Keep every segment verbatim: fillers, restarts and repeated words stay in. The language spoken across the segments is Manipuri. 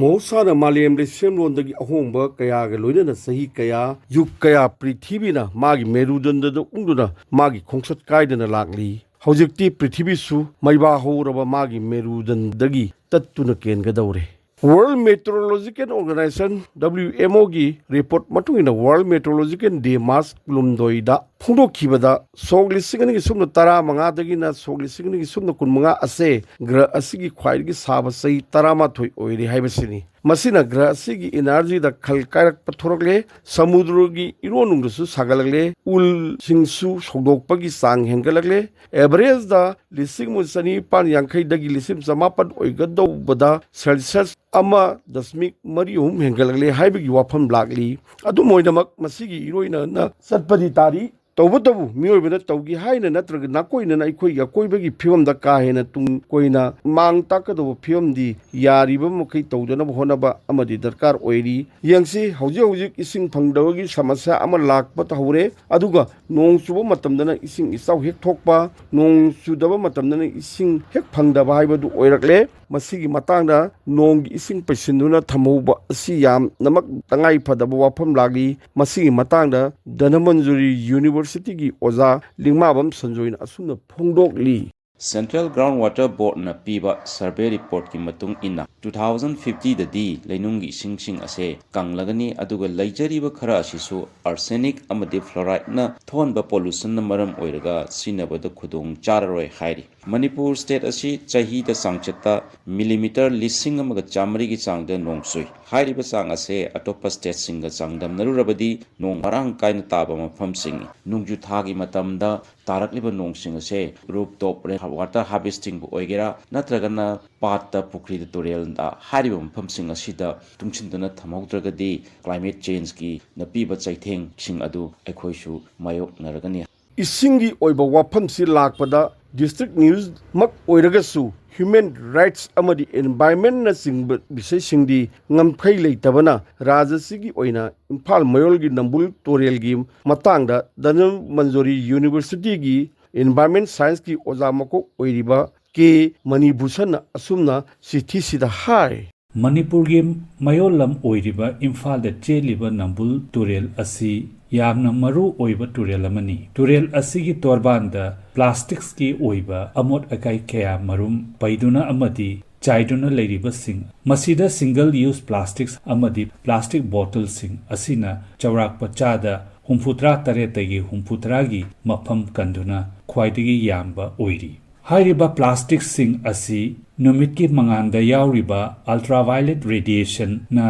ꯃꯍꯧꯁꯥꯅ ꯃꯥꯂꯦꯝ ꯂꯩꯁꯦꯝꯂꯣꯟꯗꯒꯤ ꯑꯍꯣꯡꯕ ꯀꯌꯥꯒ ꯂꯣꯏꯅꯅ ꯆꯍꯤ ꯀꯌꯥ, ꯌꯨꯒ ꯀꯌꯥ ꯄ꯭ꯔꯤꯊꯤꯕꯤꯅ ꯃꯥꯒꯤ ꯃꯦꯔꯨꯗꯟꯗꯗ ꯎꯪꯗꯨꯅ ꯃꯥꯒꯤ ꯈꯣꯡꯆꯠ ꯀꯥꯏꯗꯅ ꯂꯥꯛꯂꯤ꯫ ꯍꯧꯖꯤꯛꯇꯤ ꯄ꯭ꯔꯤꯊꯤꯕꯤꯁꯨ ꯃꯩꯕꯥ ꯍꯧꯔꯕ ꯃꯥꯒꯤ ꯃꯦꯔꯨꯗꯟꯗꯒꯤ ꯇꯠꯇꯨꯅ ꯀꯦꯟꯒꯗꯧꯔꯦ꯫ World Meteorological Organization, W M O, ꯒꯤ ꯔꯤꯄꯣꯔꯠ ꯃꯇꯨꯡ ꯏꯟꯅ World Meteorological Day March ꯀꯨꯟꯍꯨꯝꯗꯣꯏꯗ ꯐꯣꯡꯗꯣꯛꯈꯤꯕꯗ, ꯁꯣꯛ ꯂꯤꯁꯤꯡ ꯑꯅꯤꯒꯤ ꯁꯨꯞꯅ ꯇꯔꯥꯃꯉꯥꯗꯒꯤꯅ ꯁꯣꯛ ꯂꯤꯁꯤꯡ ꯑꯅꯤꯒꯤ ꯁꯨꯞꯅ ꯀꯨꯟꯃꯉꯥ ꯑꯁꯦ ꯒ꯭ꯔꯍ ꯑꯁꯤꯒꯤ ꯈ꯭ꯋꯥꯏꯗꯒꯤ ꯁꯥꯕ ꯆꯍꯤ ꯇꯔꯥꯃꯥꯊꯣꯏ ꯑꯣꯏꯔꯦ ꯍꯥꯏꯕꯁꯤꯅꯤ꯫ ꯃꯁꯤꯅ ꯒ꯭ꯔꯍ ꯑꯁꯤꯒꯤ ꯏꯅꯔꯖꯤꯗ ꯈꯜ ꯀꯥꯏꯔꯛꯄ ꯊꯣꯔꯛꯂꯦ, ꯁꯃꯨꯗ꯭ꯔꯒꯤ ꯏꯔꯣꯟꯅꯨꯡꯗꯁꯨ ꯁꯥꯒꯠꯂꯛꯂꯦ, ꯎꯜꯁꯤꯡꯁꯨ ꯁꯧꯗꯣꯛꯄꯒꯤ ꯆꯥꯡ ꯍꯦꯟꯒꯠꯂꯛꯂꯦ, ꯑꯦꯚꯔꯦꯖꯇ ꯂꯤꯁꯤꯡ ꯑꯃ ꯆꯅꯤꯄꯥꯟ ꯌꯥꯡꯈꯩꯗꯒꯤ ꯂꯤꯁꯤꯡ ꯆꯃꯥꯄꯟ ꯑꯣꯏꯒꯗꯧꯕꯗ ꯁꯦꯜꯁꯤꯌꯁ ꯑꯃ ꯗꯁꯃꯤꯛ ꯃꯔꯤ ꯑꯍꯨꯝ ꯍꯦꯟꯒꯠꯂꯛꯂꯦ ꯍꯥꯏꯕꯒꯤ ꯋꯥꯐꯝ ꯂꯥꯛꯂꯤ꯫ ꯑꯗꯨꯝ ꯑꯣꯏꯅꯃꯛ, ꯃꯁꯤꯒꯤ ꯏꯔꯣꯏꯅꯅ ꯆꯠꯄꯗꯤ ꯇꯥꯔꯤ꯫ ꯇꯧꯕꯇꯕꯨ, ꯃꯤꯑꯣꯏꯕꯅ ꯇꯧꯒꯦ ꯍꯥꯏꯅ ꯅꯠꯇ꯭ꯔꯒ ꯅꯥꯀꯣꯏꯅꯅ ꯑꯩꯈꯣꯏꯒꯤ ꯑꯀꯣꯏꯕꯒꯤ ꯐꯤꯕꯝꯗ ꯀꯥ ꯍꯦꯟꯅ ꯇꯨꯡ ꯀꯣꯏꯅ ꯃꯥꯡ ꯇꯥꯛꯀꯗꯧꯕ ꯐꯤꯕꯝꯗꯤ ꯌꯥꯔꯤꯕ ꯃꯈꯩ ꯇꯧꯗꯅꯕ ꯍꯣꯠꯅꯕ ꯑꯃꯗꯤ ꯗꯔꯀꯥꯔ ꯑꯣꯏꯔꯤ꯫ ꯌꯦꯡꯁꯤ, ꯍꯧꯖꯤꯛ ꯍꯧꯖꯤꯛ ꯏꯁꯤꯡ ꯐꯪꯗꯕꯒꯤ ꯁꯃꯁ꯭ꯌꯥ ꯑꯃ ꯂꯥꯛꯄ ꯍꯧꯔꯦ, ꯑꯗꯨꯒ ꯅꯣꯡ ꯆꯨꯕ ꯃꯇꯝꯗꯅ ꯏꯁꯤꯡ ꯏꯆꯥꯎ ꯍꯦꯛ ꯊꯣꯛꯄ, ꯅꯣꯡ ꯆꯨꯗꯕ ꯃꯇꯝꯗꯅ ꯏꯁꯤꯡ ꯍꯦꯛ ꯐꯪꯗꯕ ꯍꯥꯏꯕꯗꯨ ꯑꯣꯏꯔꯛꯂꯦ꯫ ꯃꯁꯤꯒꯤ ꯃꯇꯥꯡꯗ ꯅꯣꯡꯒꯤ ꯏꯁꯤꯡ ꯄꯩꯁꯤꯟꯗꯨꯅ ꯊꯝꯍꯧꯕ ꯑꯁꯤ ꯌꯥꯝꯅꯃꯛ ꯇꯉꯥꯏ ꯐꯗꯕ ꯋꯥꯐꯝ ꯂꯥꯛꯂꯤ꯫ ꯃꯁꯤꯒꯤ ꯃꯇꯥꯡꯗ ꯙꯅꯃꯟꯖꯨꯔꯤ ꯌꯨꯅꯤꯚꯔꯁꯤꯇꯤꯒꯤ ꯑꯣꯖꯥ ꯂꯤꯡꯃꯥꯕꯝ ꯁꯟꯖꯣꯏꯅ ꯑꯁꯨꯝꯅ ꯐꯣꯡꯗꯣꯛꯂꯤ꯫ Central Ground Water Boardꯅ ꯄꯤꯕ survey reportꯀꯤ ꯃꯇꯨꯡ ꯏꯟꯅ, two thousand fiftyꯗꯗꯤ ꯂꯩꯅꯨꯡꯒꯤ ꯏꯁꯤꯡꯁꯤꯡ ꯑꯁꯦ ꯀꯪꯂꯒꯅꯤ, ꯑꯗꯨꯒ ꯂꯩꯖꯔꯤꯕ ꯈꯔ ꯑꯁꯤꯁꯨ arsenic ꯑꯃꯗꯤ fluorideꯅ ꯊꯣꯛꯍꯟꯕ pollutionꯅ ꯃꯔꯝ ꯑꯣꯏꯔꯒ ꯁꯤꯖꯤꯟꯅꯕꯗ ꯈꯨꯗꯣꯡ ꯆꯥꯔꯔꯣꯏ ꯍꯥꯏꯔꯤ꯫ ꯃꯅꯤꯄꯨꯔ state ꯑꯁꯤ ꯆꯍꯤꯗ ꯆꯥꯡꯆꯠꯇ millimeter ꯂꯤꯁꯤꯡ ꯑꯃꯒ ꯆꯥꯃꯔꯤꯒꯤ ꯆꯥꯡꯗ ꯅꯣꯡ ꯆꯨꯏ꯫ ꯍꯥꯏꯔꯤꯕ ꯆꯥꯡ ꯑꯁꯦ ꯑꯇꯣꯞꯄ stateꯁꯤꯡꯒ ꯆꯥꯡꯗꯝꯅꯔꯨꯔꯕꯗꯤ ꯅꯣꯡ ꯃꯔꯥꯡ ꯀꯥꯏꯅ ꯇꯥꯕ ꯃꯐꯝꯁꯤꯡꯅꯤ꯫ ꯅꯣꯡꯖꯨ ꯊꯥꯒꯤ ꯃꯇꯝꯗ ꯇꯥꯔꯛꯂꯤꯕ ꯅꯣꯡꯁꯤꯡ ꯑꯁꯦ rooftop rain water harvestingꯕꯨ ꯑꯣꯏꯒꯦꯔꯥ, ꯅꯠꯇ꯭ꯔꯒꯅ ꯄꯥꯠꯇ, ꯄꯨꯈ꯭ꯔꯤꯗ, ꯇꯨꯔꯦꯜꯗ ꯍꯥꯏꯔꯤꯕ ꯃꯐꯝꯁꯤꯡ ꯑꯁꯤꯗ ꯇꯨꯡꯁꯤꯟꯗꯨꯅ ꯊꯝꯍꯧꯗ꯭ꯔꯒꯗꯤ climate changeꯀꯤꯅ ꯄꯤꯕ ꯆꯩꯊꯦꯡꯁꯤꯡ ꯑꯗꯨ ꯑꯩꯈꯣꯏꯁꯨ ꯃꯥꯌꯣꯛꯅꯔꯒꯅꯤ꯫ ꯏꯁꯤꯡꯒꯤ ꯑꯣꯏꯕ ꯋꯥꯐꯝꯁꯤ ꯂꯥꯛꯄꯗ, district newsꯃꯛ ꯑꯣꯏꯔꯒꯁꯨ human rights ꯑꯃꯗꯤ environmentꯅꯆꯤꯡꯕ ꯕꯤꯁꯩꯁꯤꯡꯗꯤ ꯉꯝꯈꯩ ꯂꯩꯇꯕꯅ ꯔꯥꯖ꯭ꯌꯁꯤꯒꯤ ꯑꯣꯏꯅ ꯏꯝꯐꯥꯜ ꯃꯌꯣꯜꯒꯤ ꯅꯝꯕꯨꯜ ꯇꯨꯔꯦꯜꯒꯤ ꯃꯇꯥꯡꯗ ꯙꯅꯃꯟꯖꯨꯔꯤ ꯌꯨꯅꯤꯚꯔꯁꯤꯇꯤꯒꯤ environment scienceꯀꯤ ꯑꯣꯖꯥ ꯃꯀꯣꯛ ꯑꯣꯏꯔꯤꯕ ꯀꯦ ꯃꯅꯤꯚꯨꯁꯟꯅ ꯑꯁꯨꯝꯅ ꯆꯤꯊꯤꯁꯤꯗ ꯍꯥꯏ꯫ ꯃꯅꯤꯄꯨꯔꯒꯤ ꯃꯌꯣꯜ ꯂꯝ ꯑꯣꯏꯔꯤꯕ ꯏꯝꯐꯥꯜꯗ ꯆꯦꯜꯂꯤꯕ ꯅꯝꯕꯨꯜ ꯇꯨꯔꯦꯜ ꯑꯁꯤ ꯌꯥꯝꯅ ꯃꯔꯨ ꯑꯣꯏꯕ ꯇꯨꯔꯦꯜ ꯑꯃꯅꯤ꯫ ꯇꯨꯔꯦꯜ ꯑꯁꯤꯒꯤ ꯇꯣꯔꯕꯥꯟꯗ ꯄ꯭ꯂꯥꯁꯇꯤꯛꯁꯀꯤ ꯑꯣꯏꯕ ꯑꯃꯣꯠ ꯑꯀꯥꯏ ꯀꯌꯥ ꯃꯔꯨꯝ ꯄꯩꯗꯨꯅ ꯑꯃꯗꯤ ꯆꯥꯏꯗꯨꯅ ꯂꯩꯔꯤꯕꯁꯤꯡ, ꯃꯁꯤꯗ single use plastics ꯑꯃꯗꯤ plastic bottleꯁꯤꯡ ꯑꯁꯤꯅ ꯆꯥꯎꯔꯥꯛꯄ ꯆꯥꯗ ꯍꯨꯝꯐꯨꯇꯔꯥ ꯇꯔꯦꯠꯇꯒꯤ ꯍꯨꯝꯐꯨꯇꯔꯥꯒꯤ ꯃꯐꯝ ꯀꯟꯗꯨꯅ ꯈ꯭ꯋꯥꯏꯗꯒꯤ ꯌꯥꯝꯕ ꯑꯣꯏꯔꯤ꯫ ꯍꯥꯏꯔꯤꯕ ꯄ꯭ꯂꯥꯁꯇꯤꯛꯁꯤꯡ ꯑꯁꯤ ꯅꯨꯃꯤꯠꯀꯤ ꯃꯉꯥꯜꯗ ꯌꯥꯎꯔꯤꯕ ultraviolet radiationꯅ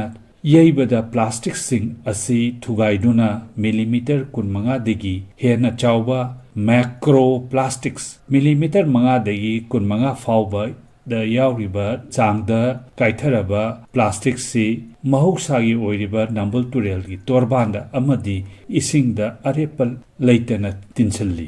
ꯌꯩꯕꯗ ꯄ꯭ꯂꯥꯁꯇꯤꯛꯁꯤꯡ ꯑꯁꯤ ꯊꯨꯒꯥꯏꯗꯨꯅ ꯃꯤꯂꯤꯃꯤꯇꯔ ꯀꯨꯟꯃꯉꯥꯗꯒꯤ ꯍꯦꯟꯅ ꯆꯥꯎꯕ ꯃꯥꯏꯀ꯭ꯔꯣ ꯄ꯭ꯂꯥꯁꯇꯤꯛꯁ, ꯃꯤꯂꯤꯃꯤꯇꯔ ꯃꯉꯥꯗꯒꯤ ꯀꯨꯟꯃꯉꯥ ꯐꯥꯎꯕꯗ ꯌꯥꯎꯔꯤꯕ ꯆꯥꯡꯗ ꯀꯥꯏꯊꯔꯕ ꯄ꯭ꯂꯥꯁꯇꯤꯛꯁꯤ ꯃꯍꯧꯁꯥꯒꯤ ꯑꯣꯏꯔꯤꯕ ꯅꯝꯕꯨꯜ ꯇꯨꯔꯦꯜꯒꯤ ꯇꯣꯔꯕꯥꯟꯗ ꯑꯃꯗꯤ ꯏꯁꯤꯡꯗ ꯑꯔꯦꯞꯄ ꯂꯩꯇꯅ ꯇꯤꯟꯁꯤꯜꯂꯤ꯫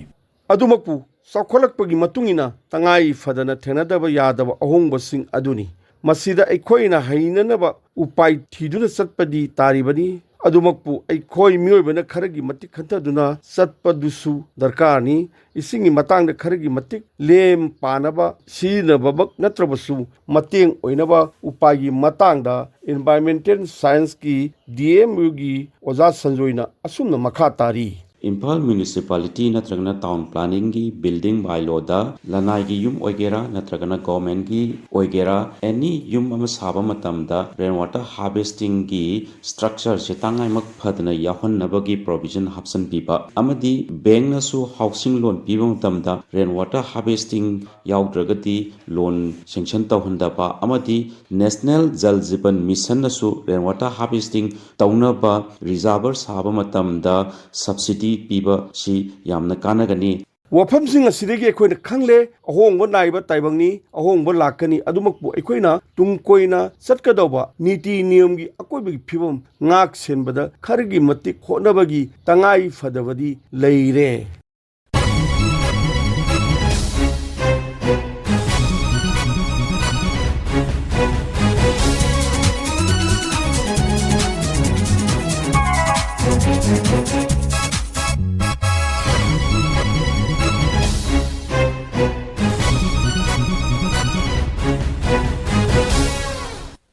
ꯑꯗꯨꯃꯛꯄꯨ ꯆꯥꯎꯈꯠꯂꯛꯄꯒꯤ ꯃꯇꯨꯡ ꯏꯟꯅ ꯇꯉꯥꯏ ꯐꯗꯅ ꯊꯦꯡꯅꯗꯕ ꯌꯥꯗꯕ ꯑꯍꯣꯡꯕꯁꯤꯡ ꯑꯗꯨꯅꯤ꯫ ꯃꯁꯤꯗ ꯑꯩꯈꯣꯏꯅ ꯍꯩꯅꯅꯕ ꯎꯄꯥꯏ ꯊꯤꯗꯨꯅ ꯆꯠꯄꯗꯤ ꯇꯥꯔꯤꯕꯅꯤ꯫ ꯑꯗꯨꯃꯛꯄꯨ ꯑꯩꯈꯣꯏ ꯃꯤꯑꯣꯏꯕꯅ ꯈꯔꯒꯤ ꯃꯇꯤꯛ ꯈꯟꯊꯗꯨꯅ ꯆꯠꯄꯗꯨꯁꯨ ꯗꯔꯀꯥꯔꯅꯤ꯫ ꯏꯁꯤꯡꯒꯤ ꯃꯇꯥꯡꯗ ꯈꯔꯒꯤ ꯃꯇꯤꯛ ꯂꯦꯝ ꯄꯥꯅꯕ ꯁꯤꯖꯤꯟꯅꯕꯃꯛ ꯅꯠꯇ꯭ꯔꯕꯁꯨ ꯃꯇꯦꯡ ꯑꯣꯏꯅꯕ ꯎꯄꯥꯏꯒꯤ ꯃꯇꯥꯡꯗ environmental scienceꯀꯤ D M Uꯒꯤ ꯑꯣꯖꯥ ꯁꯟꯖꯣꯏꯅ ꯑꯁꯨꯝꯅ ꯃꯈꯥ ꯇꯥꯔꯤ꯫ ꯏꯝꯐꯥꯜ municipality ꯅꯠꯇ꯭ꯔꯒꯅ town planningꯒꯤ building bylawꯗ ꯂꯅꯥꯏꯒꯤ ꯌꯨꯝ ꯑꯣꯏꯒꯦꯔꯥ ꯅꯠꯇ꯭ꯔꯒꯅ governmentꯀꯤ ꯑꯣꯏꯒꯦꯔꯥ, any ꯌꯨꯝ ꯑꯃ ꯁꯥꯕ ꯃꯇꯝꯗ rain water harvestingꯒꯤ structureꯁꯦ ꯇꯉꯥꯏꯃꯛ ꯐꯗꯅ ꯌꯥꯎꯍꯟꯅꯕꯒꯤ provision ꯍꯥꯞꯆꯤꯟꯕꯤꯕ ꯑꯃꯗꯤ bankꯅꯁꯨ housing loan ꯄꯤꯕ ꯃꯇꯝꯗ rain water harvesting ꯌꯥꯎꯗ꯭ꯔꯒꯗꯤ loan sanction ꯇꯧꯍꯟꯗꯕ ꯑꯃꯗꯤ National Jal Jeevan Missionꯅꯁꯨ rain water harvesting ꯇꯧꯅꯕ reservoir ꯁꯥꯕ ꯃꯇꯝꯗ subsidy ꯄꯤꯕꯁꯤ ꯌꯥꯝꯅ ꯀꯥꯟꯅꯒꯅꯤ꯫ ꯋꯥꯐꯝꯁꯤꯡ ꯑꯁꯤꯗꯒꯤ ꯑꯩꯈꯣꯏꯅ ꯈꯪꯂꯦ, ꯑꯍꯣꯡꯕ ꯅꯥꯏꯕ ꯇꯥꯏꯕꯪꯅꯤ, ꯑꯍꯣꯡꯕ ꯂꯥꯛꯀꯅꯤ꯫ ꯑꯗꯨꯃꯛꯄꯨ ꯑꯩꯈꯣꯏꯅ ꯇꯨꯡ ꯀꯣꯏꯅ ꯆꯠꯀꯗꯧꯕ ꯅꯤꯇꯤ ꯅꯤꯌꯝꯒꯤ ꯑꯀꯣꯏꯕꯒꯤ ꯐꯤꯕꯝ ꯉꯥꯛ ꯁꯦꯟꯕꯗ ꯈꯔꯒꯤ ꯃꯇꯤꯛ ꯍꯣꯠꯅꯕꯒꯤ ꯇꯉꯥꯏ ꯐꯗꯕꯗꯤ ꯂꯩꯔꯦ꯫